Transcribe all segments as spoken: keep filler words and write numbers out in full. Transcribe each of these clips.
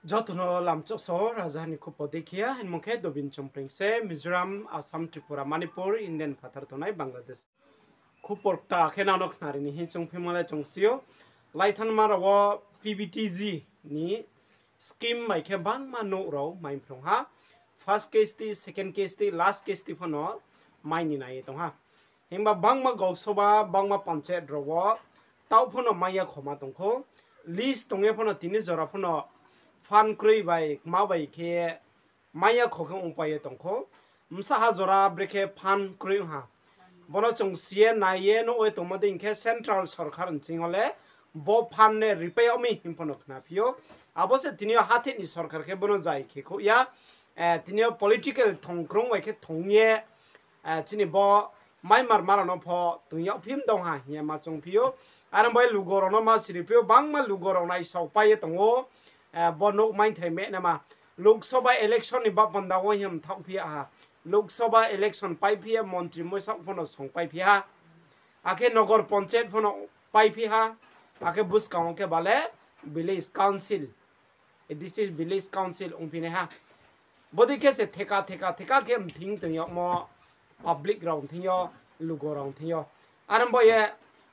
Joto no lamchokso, rajaha ni khupor dei khe ya, hingmo khe Dobin Chongpreng se, Mizoram, Assam, Tripura, Manipur, Indian phathar tongnai Bangladesh. Khupor kta khe nang no khnari ni hing choungphimo le chung si ou. Laithanma rao wo P V T G ni scheme bai khe bangma nouh rao mai phrung ha. First kisti, second kisti, last kisti phano mai ni nai ye tong ha. Himba bangma gausoba, bangma panchayat rao wo taoh phano mai ya khoma tong khou. List tong ye phano tini jora phano fund kroi bai, kma bai khe mai ya kho khe ongpai ye tong khou. Bsa ha jora brekhe fund kroi ong ha. Bono chung si ye nai ye nuh ye tongmo dei hing khe central sorkar nching yo le bo fund le ripai yag mi hing phano khnaphi ou. Abo se tini yo hatheh ni sorkar khe bono zai khe khouh ya. Tini yo political thongkrung bai khe thong ye chini bo maimarma rao no pho toing yagphi mdong ha hing ye ma choungphi ou. Are bai lugo rao no ma siriphi ou, bangma lugo rao naisaopai ye tong ou. Bo nouh maingthai mehnama Lok Sabha election ni baoh panda wo hing mthaohphi ya ha. Lok Sabha election paiphi ye montri moisaoh phano songpaiphi ha. Akhe Nagar Panchayat phano paiphi ha. Akhe buskang wo khe ba le village council, this is village council ongphi nai ha. Bodei khe se theka theka theka khe mthing toing yagmo public rao thing yo, lugo rao thing yo. Are bo ye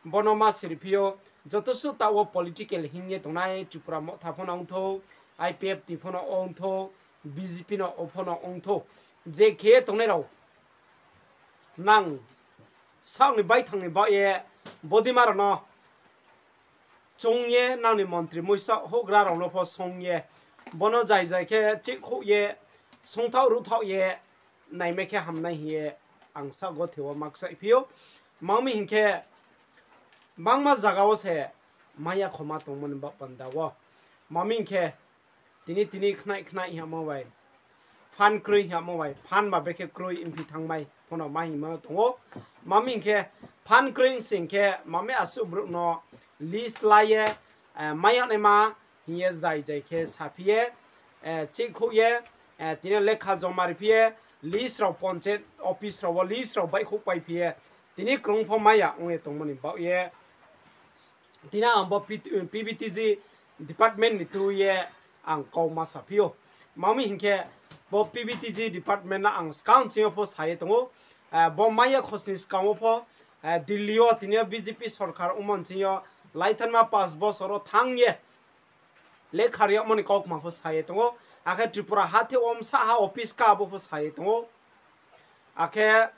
bono ma siriphi ou, joto suh taoh wo political hing ye tongnai Tripura Motha phano ongthou, I P F T phano ongthou, B J P no o phano ongthou, je khe ye tongnai rao nang saoh ni baithang ni baoh ye bodima rao no choung ye nang ni montri moisaoh houhgra rao no pho song ye bono zai zai khe chihkhouh ye songthaoh ruhthaoh ye naimai khe hamnai hing ye ang saohgothe wo ma kchaihphi ou. Ma mi hing khe bangma zaga wo se mai ya khoma tongmo ni baoh panda wo. Ma mi hing khe tini tini khnai khnai hingmo bai, fund kroi hingmo bai, fund ba bekhe kroi mphi thanngmai phano ma hingmo tong ou. Ma mi hing khe fund kroi sing khe ma mi asuh brouh no list la ye mai yag naima hing ye zai zai khe saphi ye, chihkhouh ye, tini lekha joma riphi ye, list rao panchayat office rao wo list rao baihkhouh paiphi ye, tini krung pho mai ya ong ye tongmo ni baoh ye tini ang bo P V T G department ni tui ye ang kau ma saphi ou. Ma mi hing khe bo P V T G department no ang skang ching yo pho sa ye tong ou. Bo mai ya khosni skang wo pho Delhi yo tini yo B J P sorkar ongmo nching yo laithanma panch bosor wo thanng ye lekha ri yagmo ni kaukma pho sa ye tong ou. Akhe Tripura hatheh wo bsa ha office ka abo pho sa ye tong ou. Akhe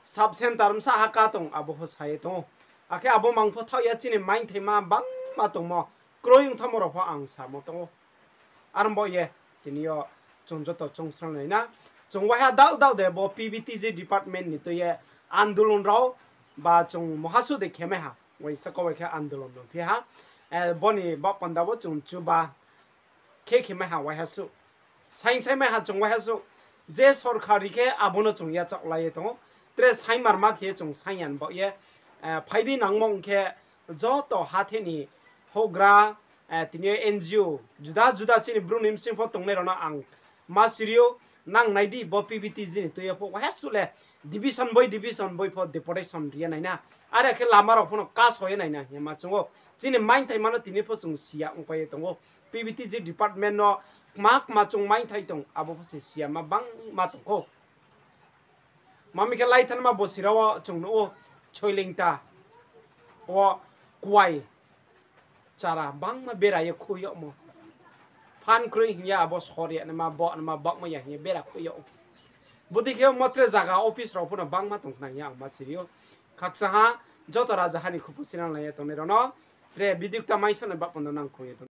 sub centre bsa ha ka tong abo pho sa ye tong ou. Akhe abo mang pho thaoh ya chini maingthaima bangma tongmo, kroi ongthamo rao pho ang samo tong ou. Are bo ye tini yo chung joto choungsranglai na. Chung waiha daoh daoh de bo P V T G department ni tui ye andolon rao ba chung muhasuh de khemai ha. Waisa kau bai khe andolon no phi ha. Bo ni baoh panda wo chung chuba khe khemai ha waihasuh. Saing saimai ha chung waihasuh. Je sorkar ri khe abo no chung yachaoh lai ye tong ou. Tre saingmarma khe chung saing ya ni baoh ye. Phai di nangmo ong khe joto hatheh ni houhgra, tini yo N G O, juda juda chini Bru ni bsing pho tongnai rao no ang ma siri ou, nang nai di bo P V T G ni tui ye pho waihasuh le division boi division boi pho deputation ri ye nai na. Are khe lama rao pho no kaso ye nai na hing ye ma chung ou. Chini maingthaima no tini pho chung si ya ongpai ye tong ou. P V T G department no kma kma chung maingthai tong abo pho se si ya ma bangma tong khou. Ma mi khe laithanma bosira wo chung nuh ou, Choilingta wo kuai chara bangma bera ye khui yagmo. Phan kroi hing ye abo sor ya naima, bo naima, bakmai ya hing ye bera khui yag ou. Bodei khe mo tre zaga office rao pho no bangma tong khna hing ye ang ma siri ou. Khakchang ha, joto rajaha ni khupo sinang lai ye tongnai rao no tre video kta mai sanai baoh panda nang khong ye tong.